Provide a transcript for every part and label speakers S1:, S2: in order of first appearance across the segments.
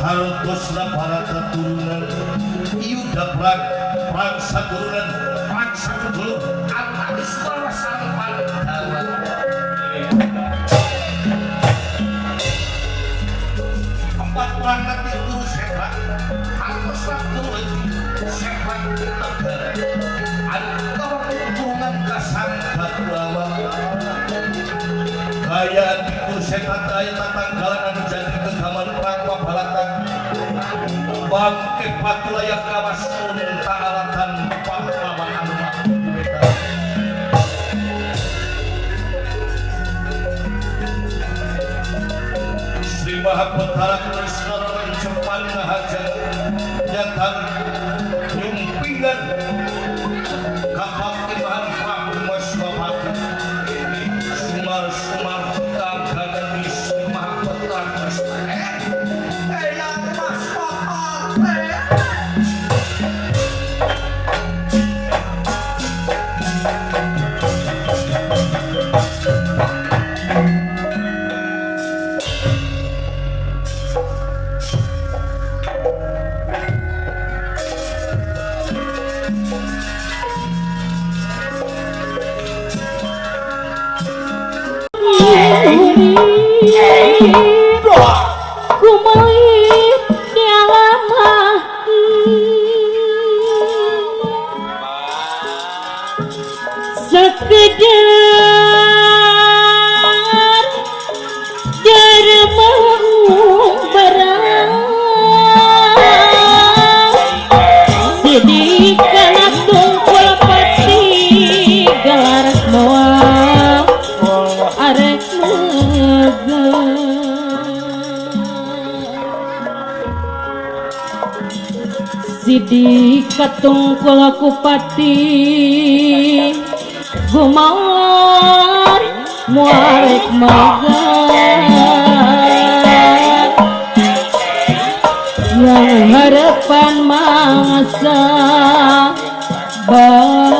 S1: Hartosna para keturunan Yuda perang perang saturunan perang satudulur antawis Kurawa sareng Pandawa. Empat perang nanti Kurusetra hartosna turun Setra Negara antara keturunan Kasangga Kurawa. Kayaan di Kurusetra aya tatanggalan anu jadi kegaman perang pabalatan bangke patulayak kawas unta alatan pahlawan anu Sri Maha Betara Krishna Rencepan Haja nyatan nyumpingan kapakimahan Prabu Maswapati Sumar Sumar kanggangan Sri Maha Betara Krishna Eyang Maswapati.
S2: Kumelit di alam sekedar derma barang sidik kana tungkul pati gelar moal arek megang. Sidik katungkul kupati gumawar muarek magang yang harapan masa bali.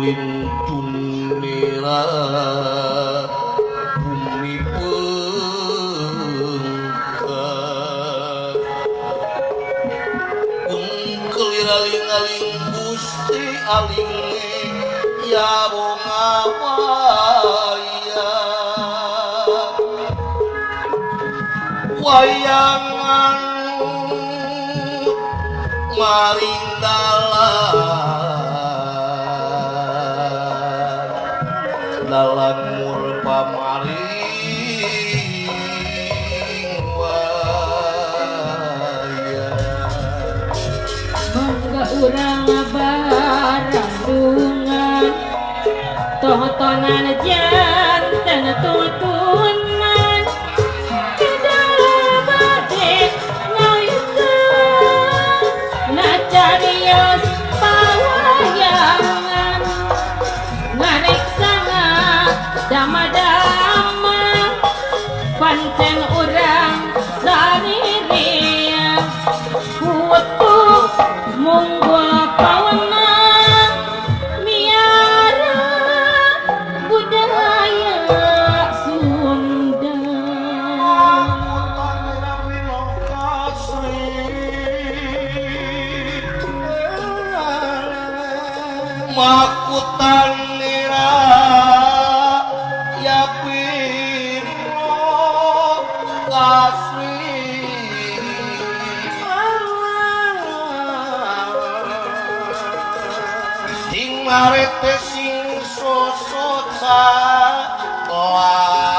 S1: Lintunira bumi pengka ungkelir aling-aling Gusti aling ya bunga wayang wayang anu maring dalan dalan murpa maring wayang.
S2: Mangga urang barandungan tontonan janten tutunan tidak bade ngaikeun nacarios pawayangan ngarek sanga dama-dama pancen urang sariria kutu munggul pawenang miara budaya Sunda.
S1: Makutan nira ya piro kasri sing marete sing sosoca lawan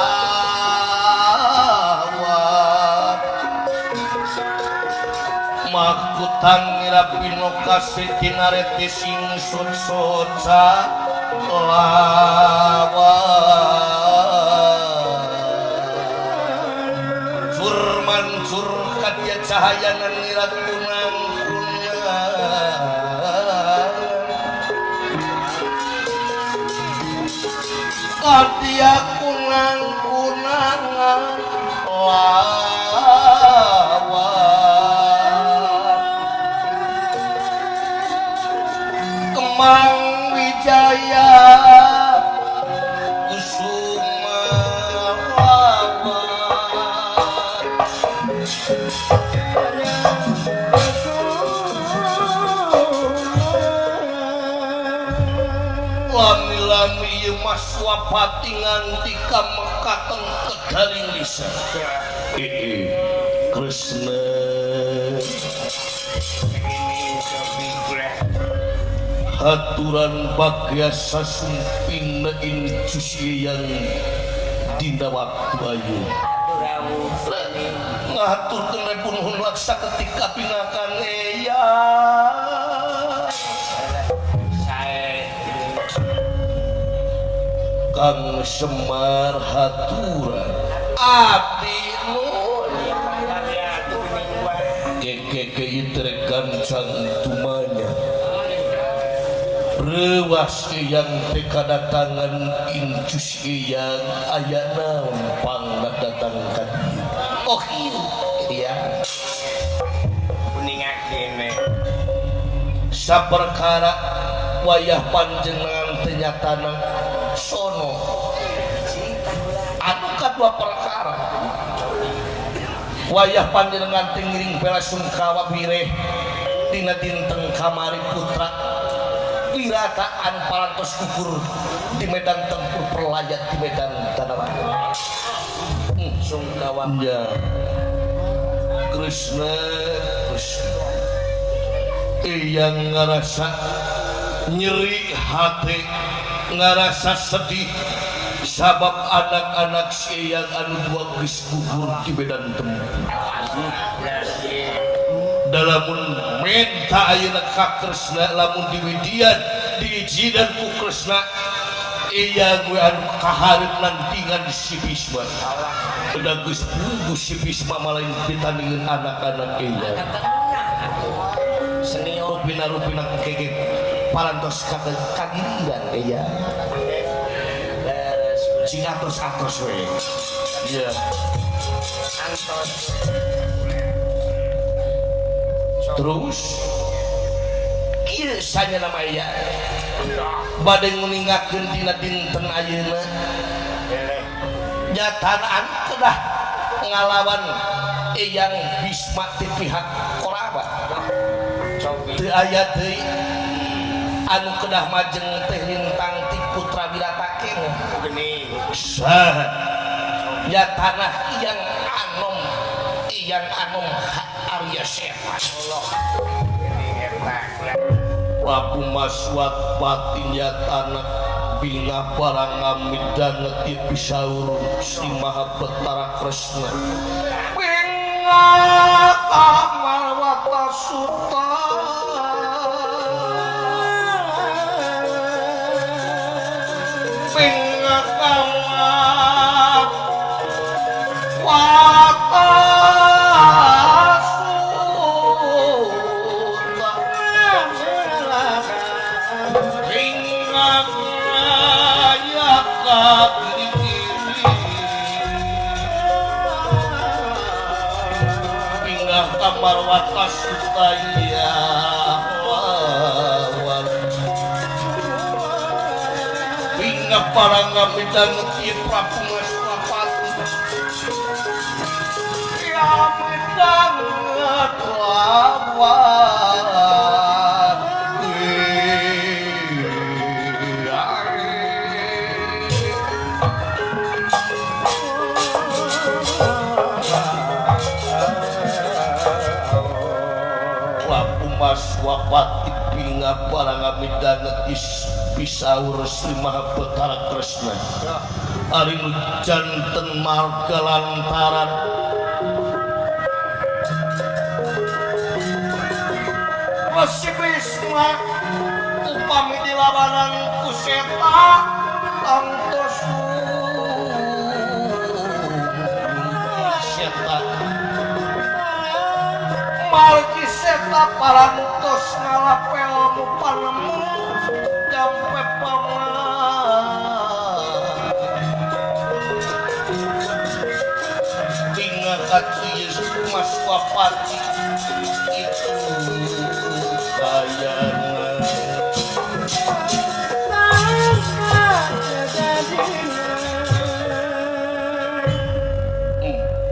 S1: makutan nira pino kasri tinarete sing sosoca lawan Surman Maluncur ka dia cahayana nirat kunang-kunang. Ka dia kunang-kunangan lawan Kemang Wijaya Kusuma lawan. Lami-lami ieu Maswapati nganti ka mekaten kedaling lisa. Krishna haturan bagya sasumping incus yang dina waktu ayu ngaturkeun repun hun laksa ketika pinakan eya Kang Semar haturan abdi nun keke itre gancang tumanya rewas eyang teh kadatangan incus eyang aya naon pangna datang ka dieu. Oh iya
S3: kuningakeun
S1: saperkara wayah panjenengan teh nyatana sono anu kadua perkara wayah panjenengan teh ngiring bela sungkawa wireh dina dinten kamari putra Wirataan parantos gugur di medan tempur perlayat di medan tanah
S3: sungkawa.
S1: Ya Krishna Krishna eyang ngarasa nyeri hati ngarasa sedih sabab anak-anak si eyang anu dua geus gugur di medan tempur. Dalamun menta ayeuna ka Kresna lamun diwidian diijinan ku Kresna iya gue anu kaharep nantingan si Bisma. Udah geus bungkus si Bisma malain pitandingan anak-anak iya. Rupina-rupina keke parantos kagiriran iya. Sing atos-atos we. Iya.
S3: Antos.
S1: Terus kieu sanya nama aya bade nguningakeun dina dinten ayeuna nyatanaan kedah ngalawan Eyang Bisma ti pihak Korawa teu aya deui anu kedah majeng teh lintang ti putra Wirata keneh
S3: geuning
S1: saha nyatanah Eyang Anom Arya Seta. Prabu Maswapati nyatana bina barang ngamidanget ieu pisaur si Maha Betara Kresna. Bina kamarwata suta bina kamarwata Marwata sutaya lawan hingga para ngamidanget ieu Prabu Maswapati ya midanget lawan. Maswapati pinga barang amidanget is pisaur Sri Maha Betara Kresna ari nu janten marga lantaran Resi Bisma upami dilawanan ku seta tangtos seta Seta parantos ngalapel mu panemu jampe paman tinggal katius Mas Wapati itu bayana.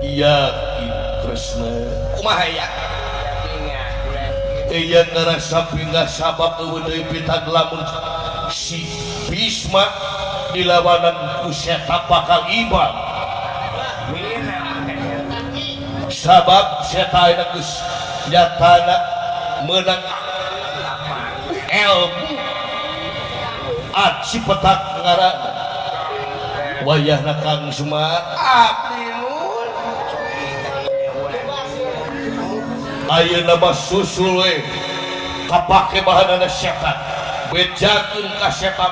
S1: Yakin Kresna kumaha ya? Iya ngerasa pinggah sabab eueuh deui pitag lamun si Bisma dilawanan ku seta bakal ibad. Sabab seta ayeuna geus nyatana meunang ilmu aci petak ngaranna. Wayahna Kang Semar abdi nun ayeuna mah susul we kapake bahanana setan bejakeun ka setan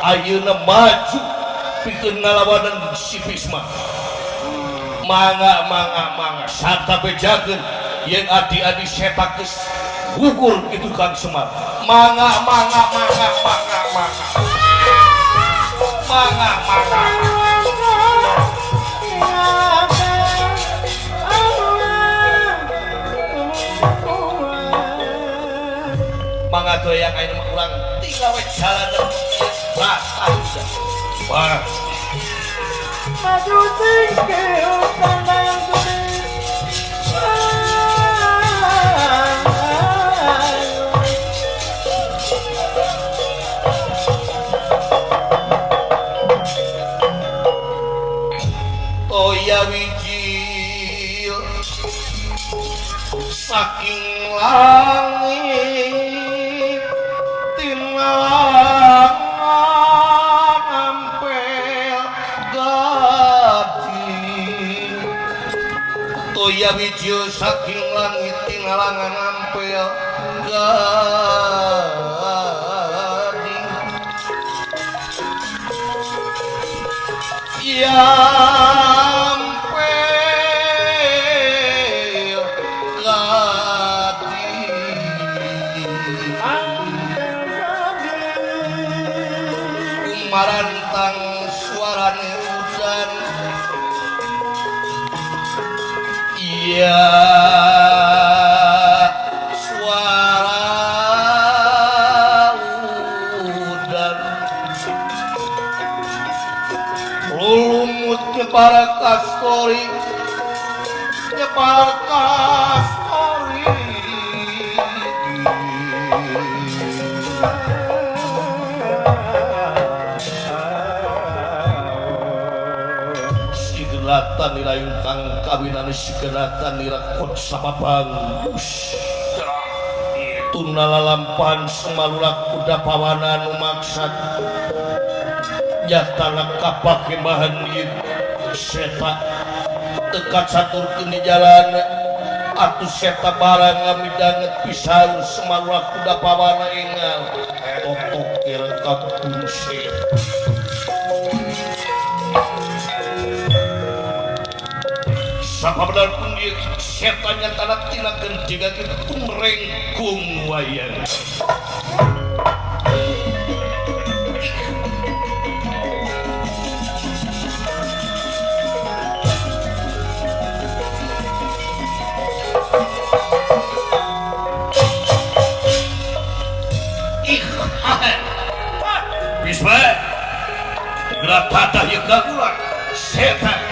S1: ayeuna maju pikeun ngalawanan si Bisma. Mangga mangga mangga sarta bejakeun yen adi-adi setan geus gugur kitu Kang Semar. Mangga mangga mangga mangga mangga mangga mangga. Mangga doyang ayeuna mah urang tinggal we jalanan batah wah
S3: maju singkir tandang gede.
S1: Toya wijil saking langit tinlangan ampel gading. Toya wijil saking langit tinlangan ampel gading. Ampel gading marantang suarane udan iya suara udan lulumut nyebar kastori nyebar kastori. Sigelatan nila ingkang kawinan sigelatan nila kot sapabangus tunalalampahan semalulak kuda pawana nu maksad nyatana kapake bahan ieu seta tekat satur kini jalan atuh seta barang ngamidanget pisan semalulak kuda pawana engal totokir ka kungsi. Sapa benar pun dia setan nyatana tina gentiga tumrengkung wayang. Bisma, gerak patah yang kagulang setan.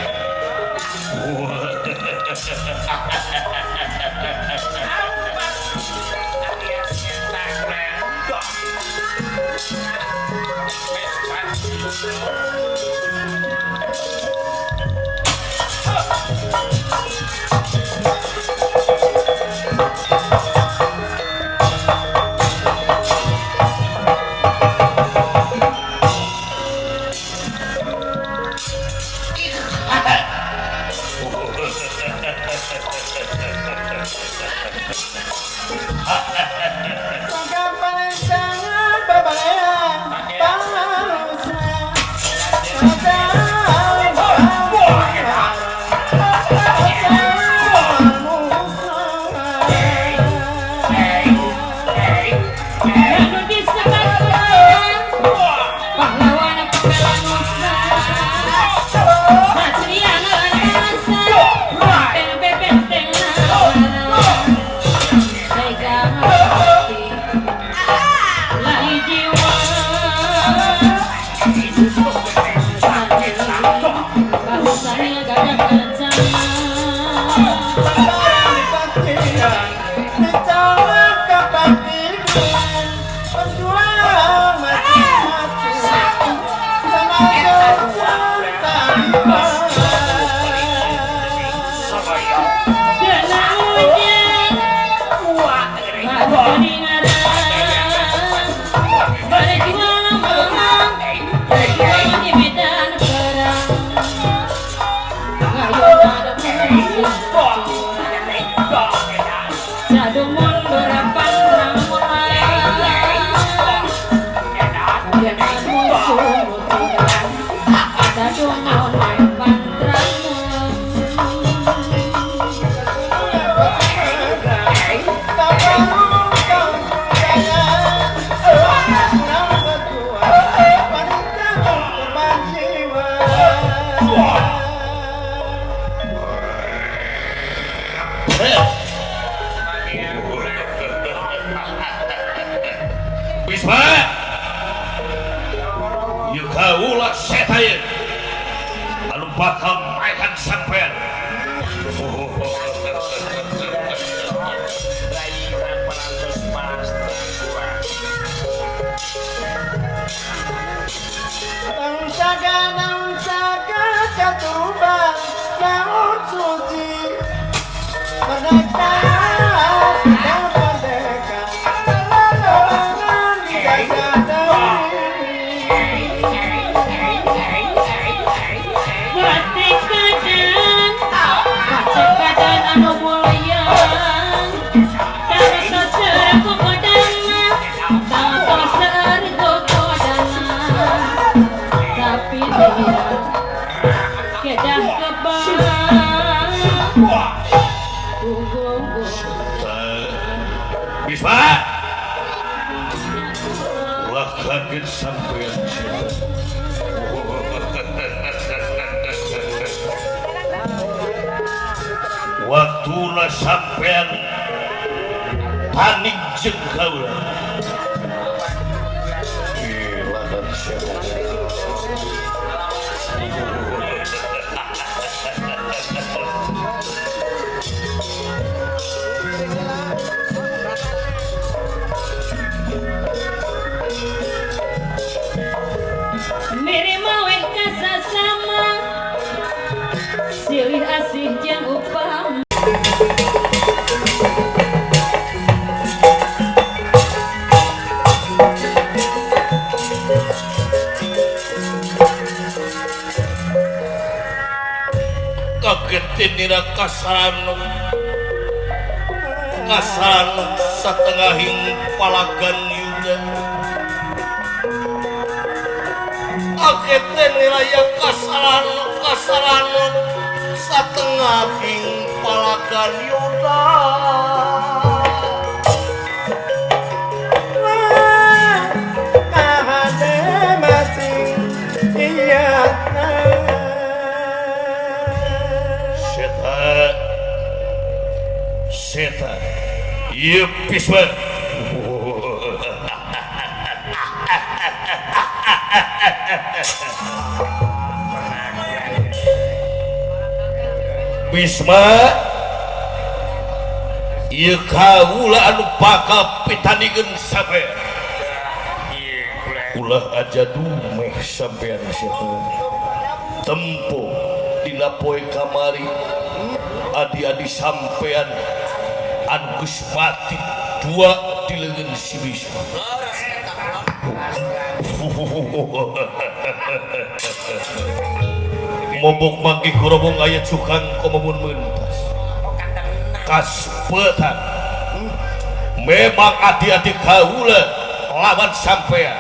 S1: Waktuna sampean panik jeung kaula.
S2: Mere maweh kasasama silih asih jeung upama.
S1: Kagetin dina kasarano kasarano satengahing palagan yuda. Kagetin nilaya kasarano kasarano satengahing palagan yuda. Seta, ieu Bisma. Bisma, ieu kaula anu bakal pitandingeun sampean. Ulah aja dumeh sampean siapa. Tempo dina poe kamari adi-adi sampean anu geus mati dua di leungeun si Bisma. Mobok manggih gorobong aya cukang komomun mentas. Kaspetan. Memang adi-adi kaula lawan sampean.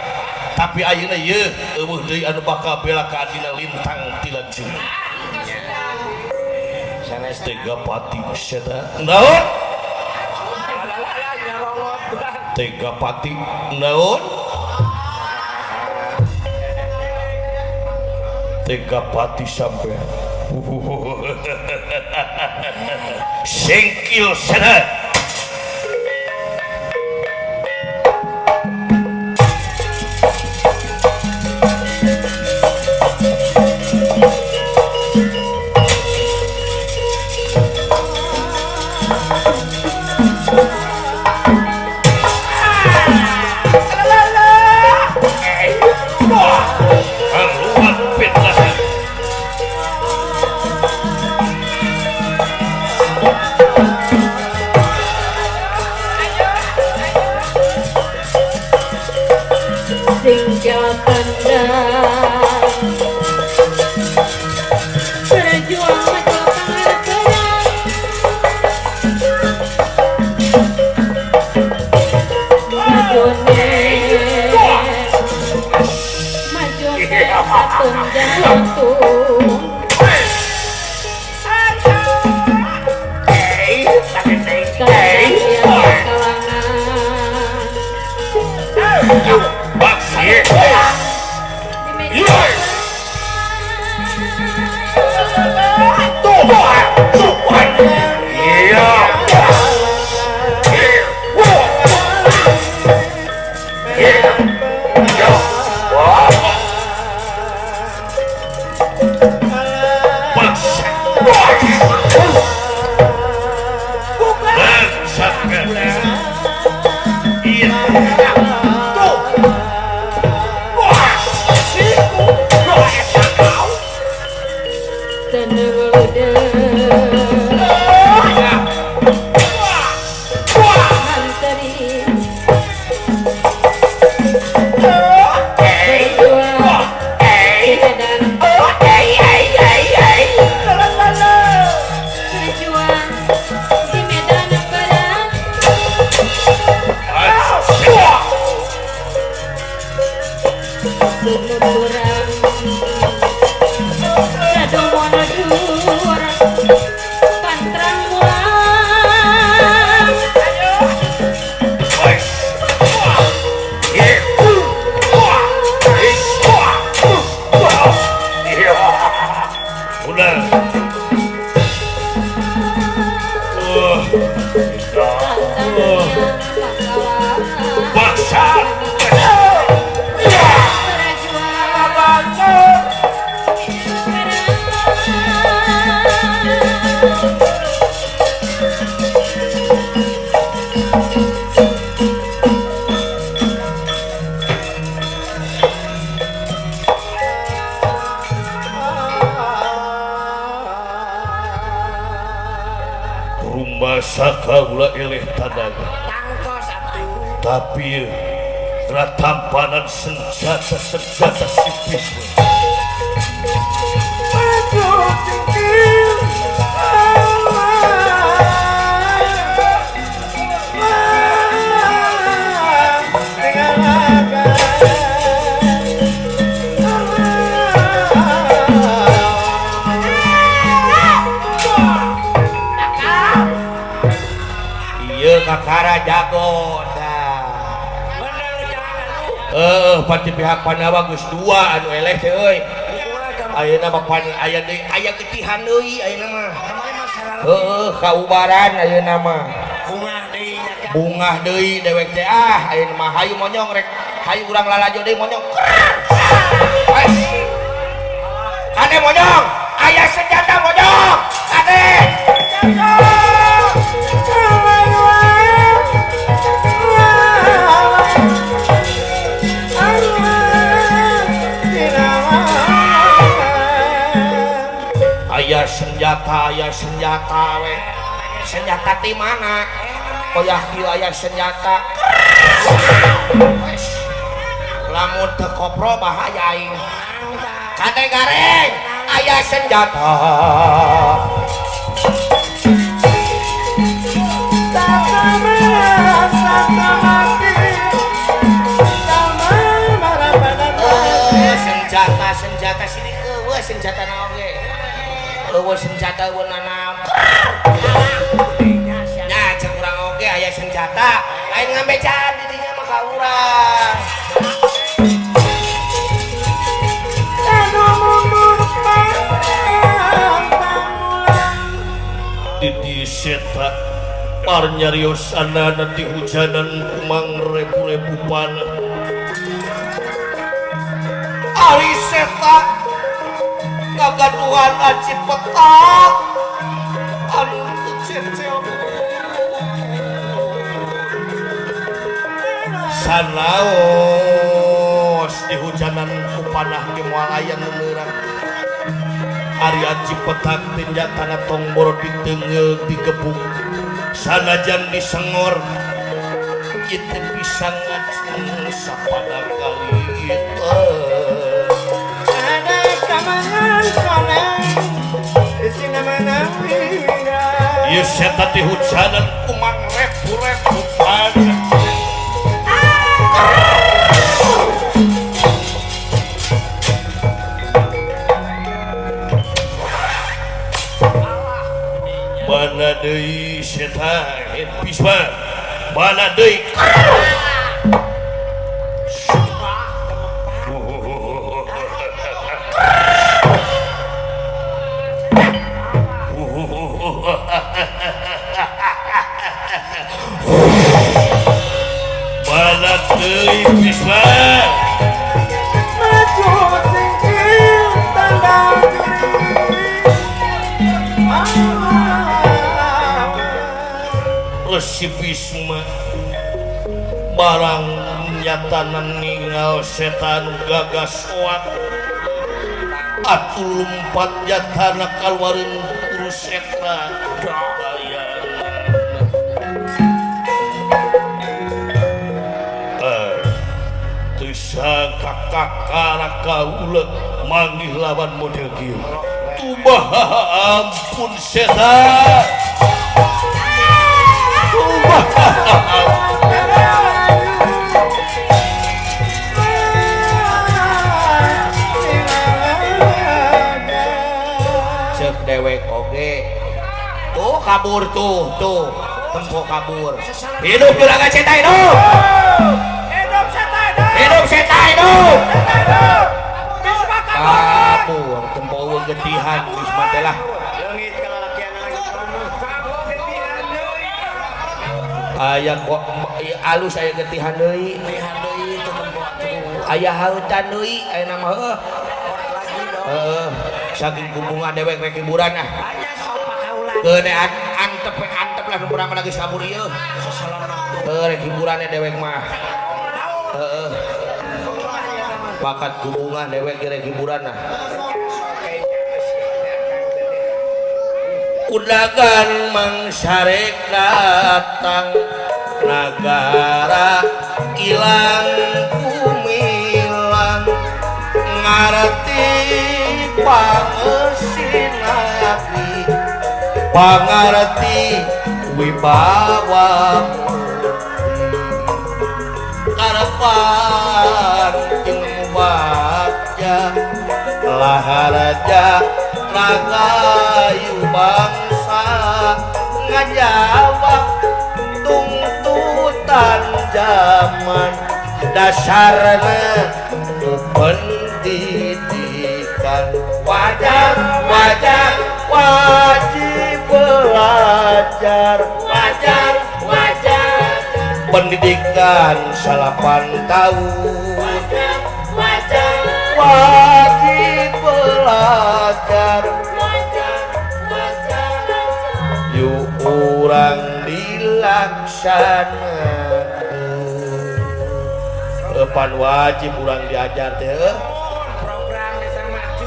S1: Tapi ayeuna yeuh eueuh deui anu bakal bela ka adina lintang ti lanceun. Sanes tega pati seta. Naon? Tega pati naon? Tega pati sampean. Singkil seta.
S2: Berjuang maju tangan perang. Maju patung jantung.
S1: Saka ulah eleh tanaga tapi ratampanan senjata-senjata sipis.
S4: Kakara jago dah. Pati pihak Pandawa geus dua anu eleh teh euy. Ayeuna mah pan aya deui aya getihan deui ayeuna mah. Heueuh kaubaran ayeuna mah. Bungah deui bungah deui dewek teh ah ayeuna mah hayu monyong rek hayu urang lalajo deui monyong. Ade monyong, aya senjata monyong. Ade. Aya senjata we. Senjata ti mana? Koyah kieu aya senjata. Lamun teu kopro bahaya aing. Kade gareng aya senjata. Senjata senjata sini eueuh senjata naon ge? Eueuh senjata eueuh nanaon. Nya cek urang oge aya senjata, lain ngambecaan di dinya mah ka urang.
S1: Di seta parnyarios anana di hujanan kumang rebu-rebu panah. Ari seta kagaduhan aci petak anu kecil sanaos di hujanan ku panah ge moal aya nu meurang. Ari aci petak tinjatana tong boro diteungeul digebuk sanajan disengor kitu bisa ngaceng sapada kali itu.
S3: Ada kamangan koneng
S1: Ieu setan di hujanan kumang rebu-rebuan. Mana deui setan Bisma, mana deui. Mana deui Bisma.
S3: Maju singkil tandang juri.
S1: Resi Bisma barang nyatana ningal setan gagas oat atuh lumpat nyatana kaluareun Kurusetra. Kakak kaula manggih lawan model kieu. Tumbah ampun setan. Tumbah
S4: cek dewek oge. Tuh kabur tuh, tuh tempo kabur. Hidup juragan setan hidup. Hidup setan hidup. Kabur tempo eueuh getihan Bisma teh lah. Aya kok alus aya getihan deui. Aya hautan deui aya mah heuh. Heeh, saking kumbungan dewek rek hiburan ah. Keun antep antep lah nu urang mah geus kabur ieu. Heuh rek hiburanna dewek mah. Heeh. Bakat kumbungan dewek rek hiburan ah. Undangan Mang Sarek datang nagara ilang kumilang ngarti pangesinaki pangarti wibawa karepan jeung bagja laharaja ragayu bangsa ngajawab tuntutan zaman dasarna pendidikan wajar wajar wajib belajar wajar wajar pendidikan 8 tahun
S2: wajar wajar
S1: wajib belajar
S2: wajar wajar
S1: yuk urang dilaksanakeun. Pan wajib urang diajar teh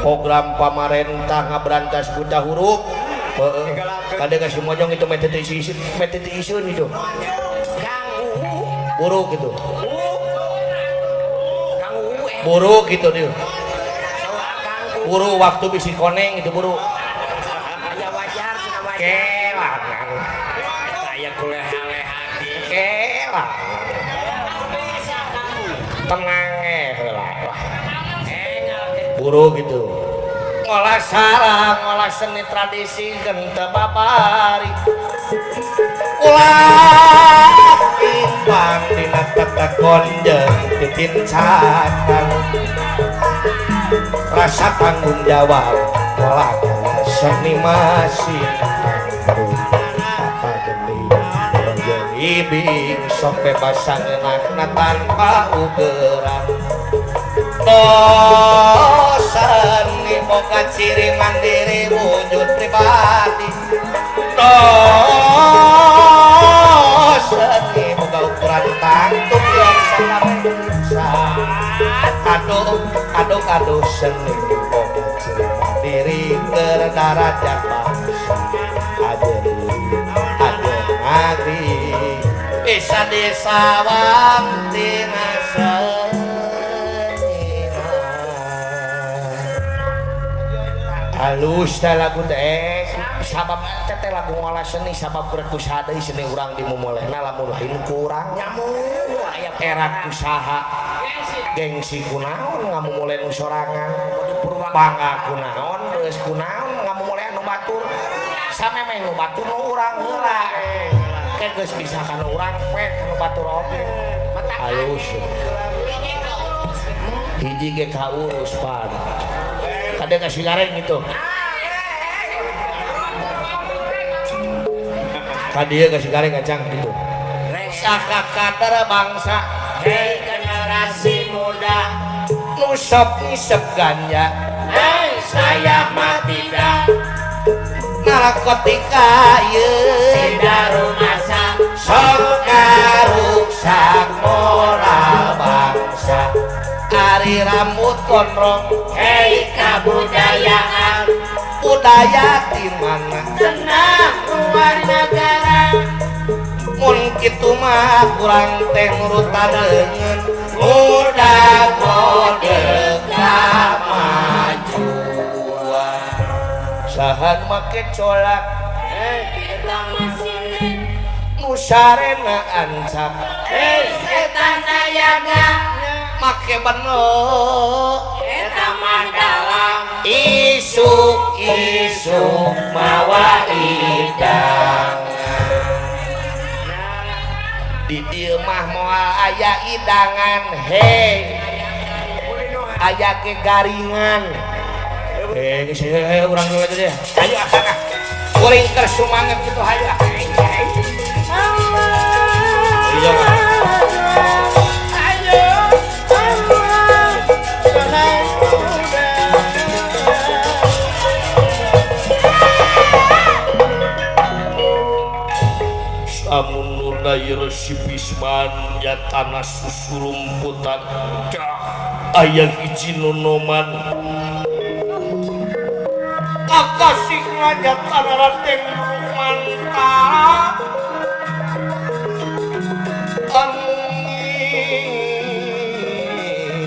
S1: program pamarentah ngaberantas buta huruf. Heeh, kade ka si mojong itu meh teu isun, meh teu isun itu buruk gitu, buruk gitu dia, buru waktu bisi koneng itu buru. Kelang, kelang, tenang heula. Buru gitu. Ngolah sarang, ngolah seni tradisi gente babari. Ulah timbang dina tetekon jeung titincakan. Rasa tanggung jawab ngolah seni masih tata geni jeung ibing sok bebas sangeunahna tanpa ugeran. Seni boga ciri mandiri wujud pribadi. Seni boga ukuran tangtung yang sakameksa. Aduh aduh aduh seni boga ciri mandiri kerdaratan bangsa. Aja aja ngagri bisa disawang tina seni.
S4: Halus teh lagu teh sabab teh teh lagu ngolah seni sabab keur kusaha deui seni urang dimumulehna lamun lain ku urang
S3: Nyamu aya
S4: era kusaha gengsi kunaon ngamumule nu sorangan bangga kunaon geus kunaon ngamumule nu batur samemeh nu batur nu urang heula ke geus bisa kana urang pek nu batur oge halus hiji ge kaurus pan kade kasih gareng gitu kadieu kasih gareng kacang gitu saka kadar bangsa
S2: hei generasi muda
S4: nu sok ngisep ganja
S2: hei saya mah tidak
S4: narkotika ieu
S2: tidak rumasa
S4: sok ngaruksak moral bangsa ari rambut gondrong
S2: hei kabudayaan
S4: budaya di mana
S2: tenang luar negara
S4: mun kitu mah kurang teh nurutan leungeun muda kode kamajuan sahan make colak
S2: eta masih
S4: nu sarena ancap
S2: hei setan nayaga
S4: make beno
S2: eta mah dalang
S4: isuk isuk mawa idangan di dieu mah moal aya idangan hei aya ge garingan geus urang dulu aja deh ayo akang ah kuring keur sumanget kitu hayu ah iya amun Resi Bisman ya tanah susurumputan aya hiji nonoman kakasih raja tanah Raden Rukmanta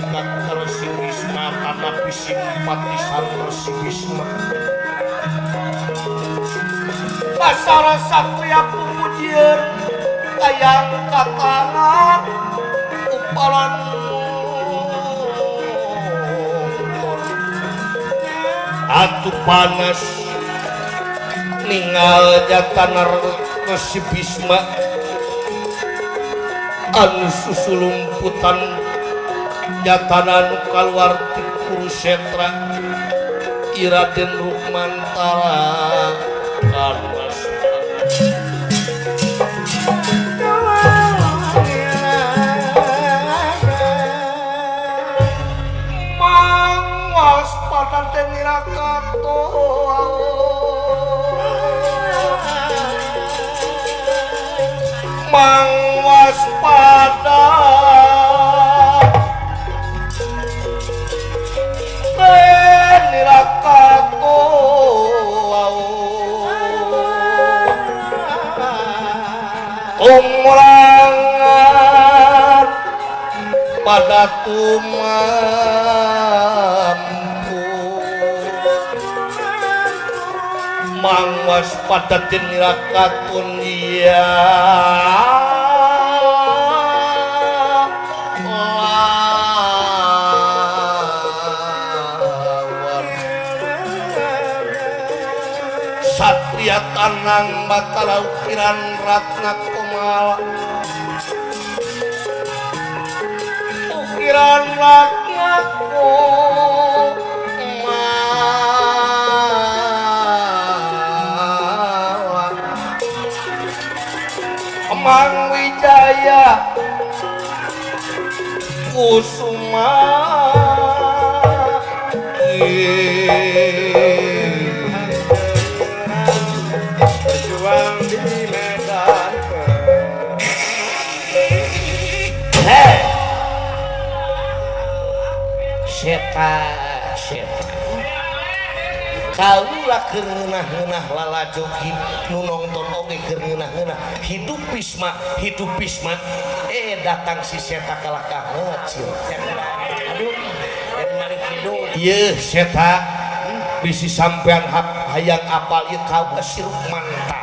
S4: kakak Resi Bisma tanah simpatisan Resi Bisma pasara satria pumujieun ayang katana upalan atuh panas ningal jatana Resi Bisma anu susulumputan jatana nu kaluar ti Kurusetra Iraden Rukmantara panas waspada nirakato mang waspada nirakato umurangan pada tumampu mang waspada nirakatun ya satria tanang batara ukiran ratna komala ukiran ratna komala Mang Wijaya Kusuma
S3: berjuang di medan
S4: hei seta seta kaula keur ngeunah-ngeunah lalajo nu nonton oge keur ngeunah-ngeunah hidup Bisma datang si seta kalah ka ngecil. Aduh, ieu seta Bisi sampean hayang apal ieu kaula si Rukmanta.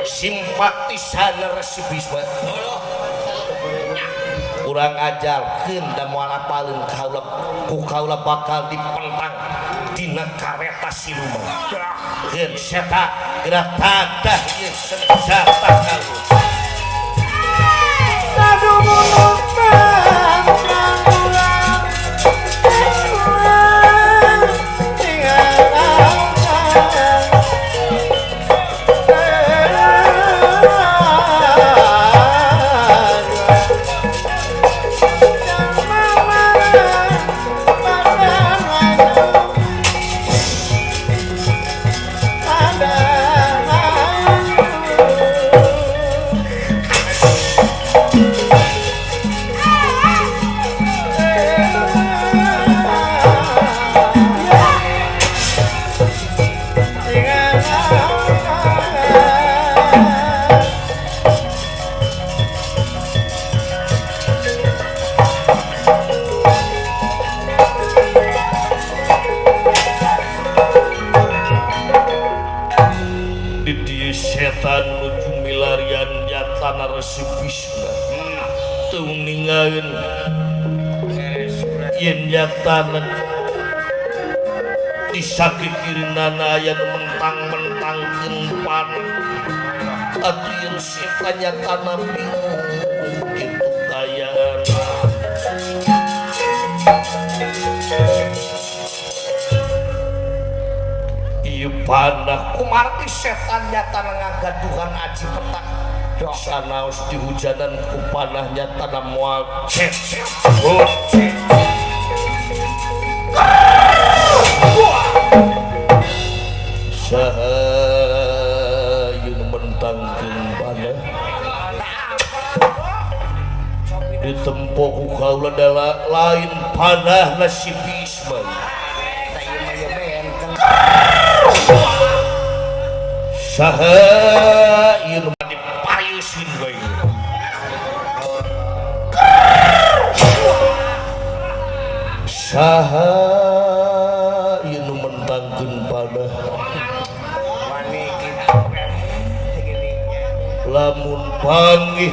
S4: Simpatisan Resi Bisma. Kurang ajarkeun da moal apaleun kaula ku kaula bakal dipentang dina kareta siluman. Keun seta geura tadah ieu senjata kaula. Disakit kirinana aya nu mentang-mentangkeun panah atuh ieu setan nyatana bingung kitu kayaana. Ieu panah kumargi setan nyatana ngagaduhan aji petak sanaos dihujanan ku panah nyatana moal cecet. Saha ieu nu mentangkeun panah ditempo ku kaula lain panahna si Bisma. Saha ieu nu dipariuskeun bae. Saha ieu nu mentangkeun panah lamun panggih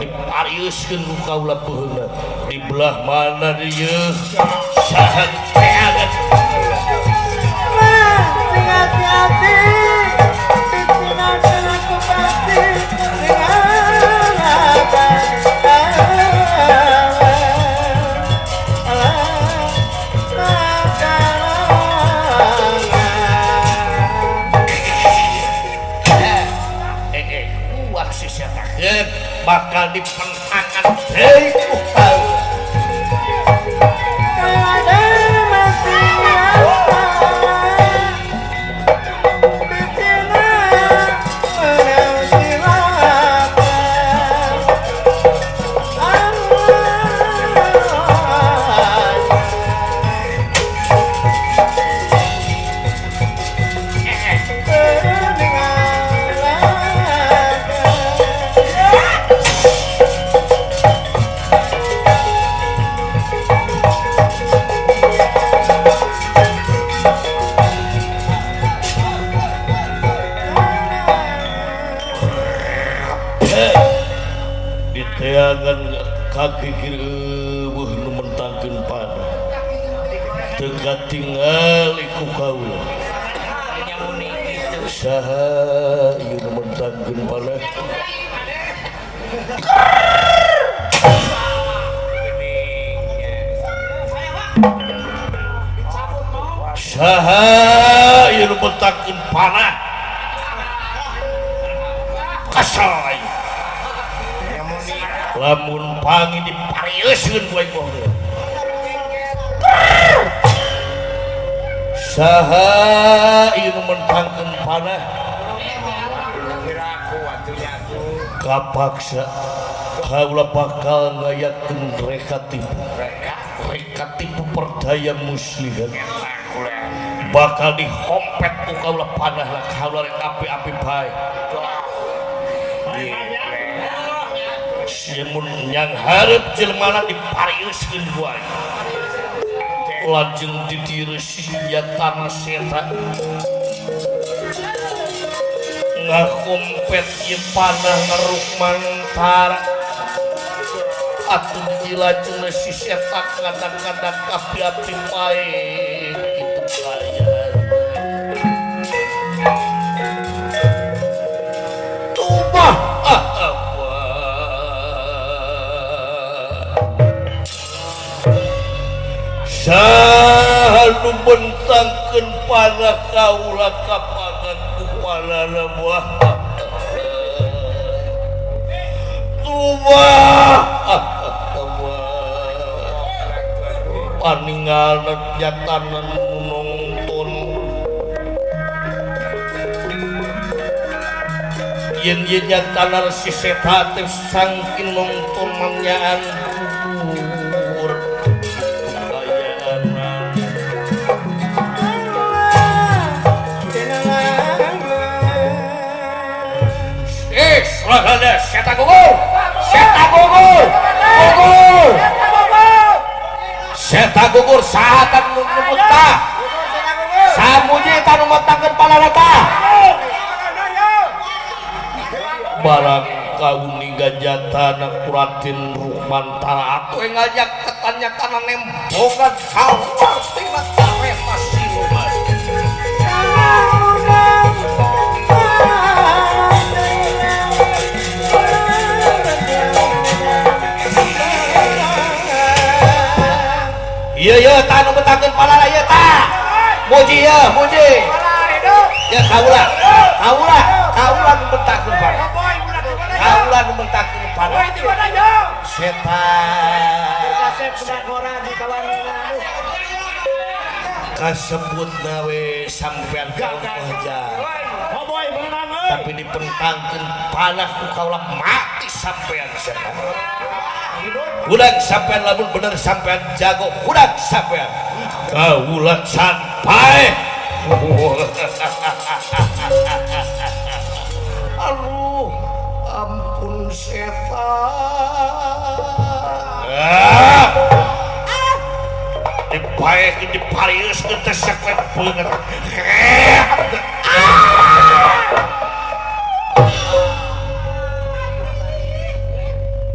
S4: dipariuskeun ku kaula peuheuna di belah mana dieu saha teangan. Bakal dipentakan deui ku kaula. Kaki eueuh nu mentangkeun panah teu katingali ku kaula. Saha ieu nu mentangkeun panah? Saha ieu nu mentangkeun panah? Kesel aing. Lamun pangi dipariuskeun ku aing mah. Saha ieu nu mentangkeun panah? Kapaksa kaula bakal ngayakeun reka tipu. Reka tipu perdaya muslihat. Bakal dihompet ku kaula panah lah kaula rek api-api bae. Mun yang hareup jelema dipariuskeun ku aing.
S1: Lajeng didiresi nyatana setan ngakompet ieu panah ngeruk mantara atuh dilajeng si setan kadang-kadang api-api pae kitu kaya tubah saha nu mentangkeun panah kaula ka pangan ku panana buah tubah paningalna nyatana nu nongton yen yen nyatana si setan teh sangkin nongton manyaan kubur Seta gugur, seta gugur, gugur, seta gugur saha nu muntah, samuji tanu mentangkeun palalata. Barang kauniga jatana ku Raden Rukmantara atuh ngajak ketanya kana nembogan kaluar tina kareta siluman. Iya iya tah nu betangkeun palala ieu tah. Muji ieu, muji. Ya kaula. Kaula, kaula nu betangkeun palala. Kaula nu betangkeun palala. Setan. Kasebutna we sampean aja. Tapi dipentangkeun panah ku kaula mati sampean setan. Hudak sampean lamun bener sampean jago hudak sampean kaula can paeh. Aduh ampun setan. Dipaeh diparius teh saklek beungeut.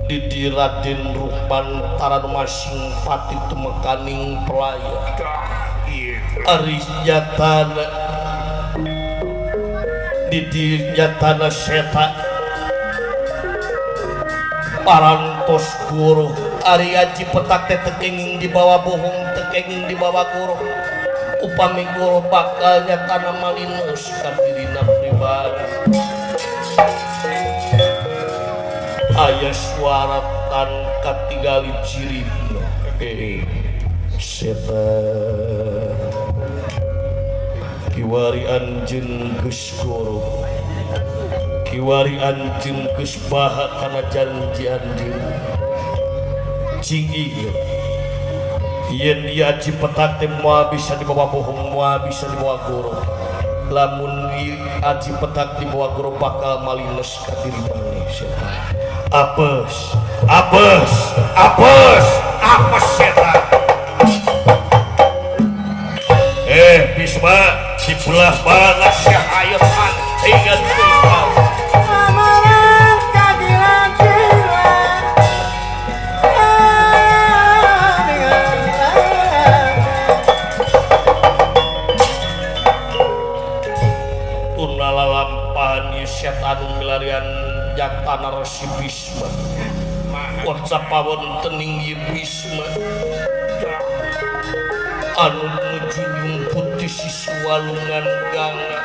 S1: Didi Raden Rukmantara nu masing pati tumekaning pelaya ari nyatana didi nyatana seta parantos guru ari aji petak teh tekenging dibawa bohong tekenging dibawa guru upami guru bakal nyatana malinus ka dirina pribadi. Aya suara tan katingali jiribna setan kiwari anjeun geus goro kiwari anjeun geus baha kana janji anjeun cing ieu yen ieu aji petak teh moal bisa dibawa bohong moal bisa dibawa goro lamun aji petak dibawa goro bakal malines ka diri maneh setan. Apes, apes, apes, apes setan. Bisma di belah mana syah ayo pantingan kau. Tunalalampahan setan milarian jatana Resi Bisma. Waca pawon tening ieu Bisma anu ngejunjung putih siswalungan ganga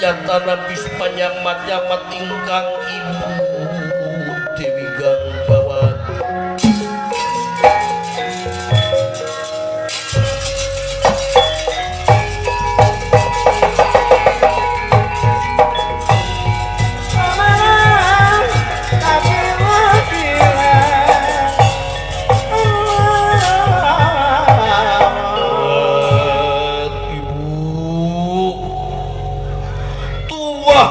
S1: jatana Bisma nyamat-nyamat ingkang ibu Dewi Gangbawati. Ibu tuah.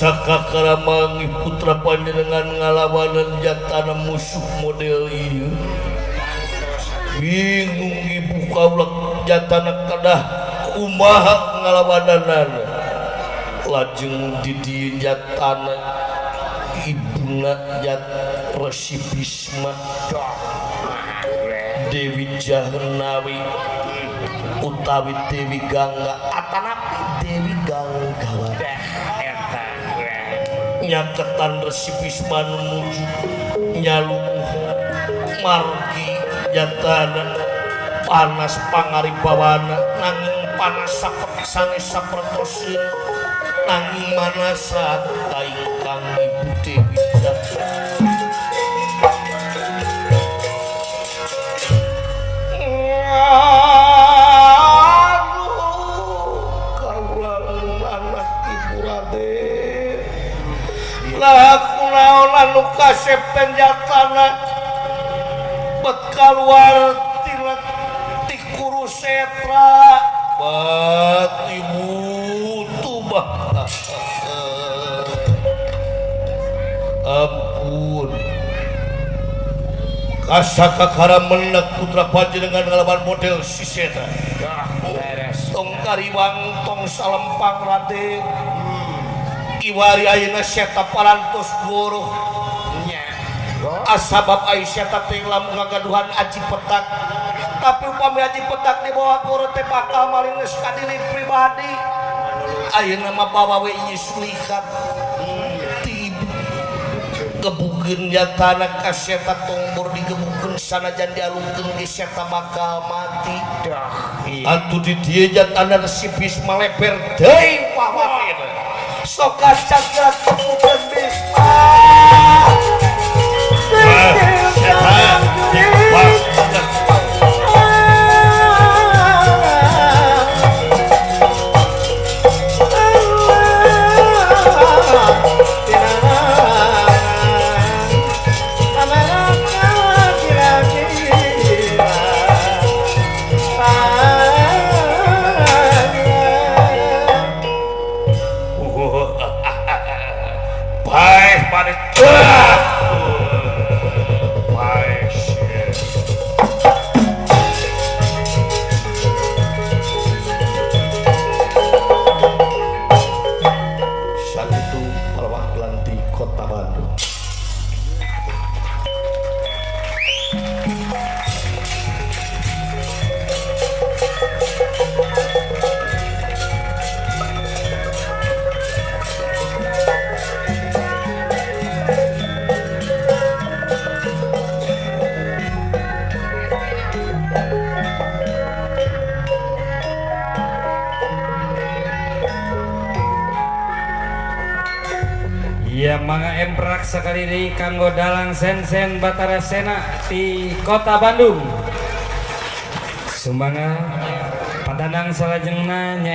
S1: Kasaka karamangi putra panjenengan ngalawanan jatana musuh model ieu. Bingung ibu kaula jatana kedah kumaha ngalawananana. Lajeng di dieu jatana ibuna jat Resi Bisma Dewi Jahnawi utawi Dewi Gangga atanapi Dewi Ganggawa nyaketan Resi Bisma nuju nyalumuh margi jatana panas pangaribawana nanging panas sanes sapertoseun nanging manasa ka ingkang Ibu Dewi Jatana. Aduh kaula anak Ibu Raden laku naon anu kasep jatana bet kaluar tina ti Kurusetra bat ibu tubah. Ampun kasaka karamenek putra panjenengan ngalawan model si seta tong kariwang tong salempang Raden kiwari ayeuna seta parantos goroh asabab ai seta teh lamun ngagaduhan aji petak tapi upami aji petak dibawa goroh teh bakal malines ka diri pribadi ayeuna mah bawa we ieu sulikat gebukeun jatana ka seta tongbor digebukeun sanajan dialungkeun ge seta bakal mati. Atuh di dieu jatana Resi Bisma leper deui wawatena sok kacagat gebukeun Bisma.
S5: Ya mangga emprak sekali deui kanggo dalang Sensen Batara Sena di Kota Bandung. Sumangga patandang salajengna.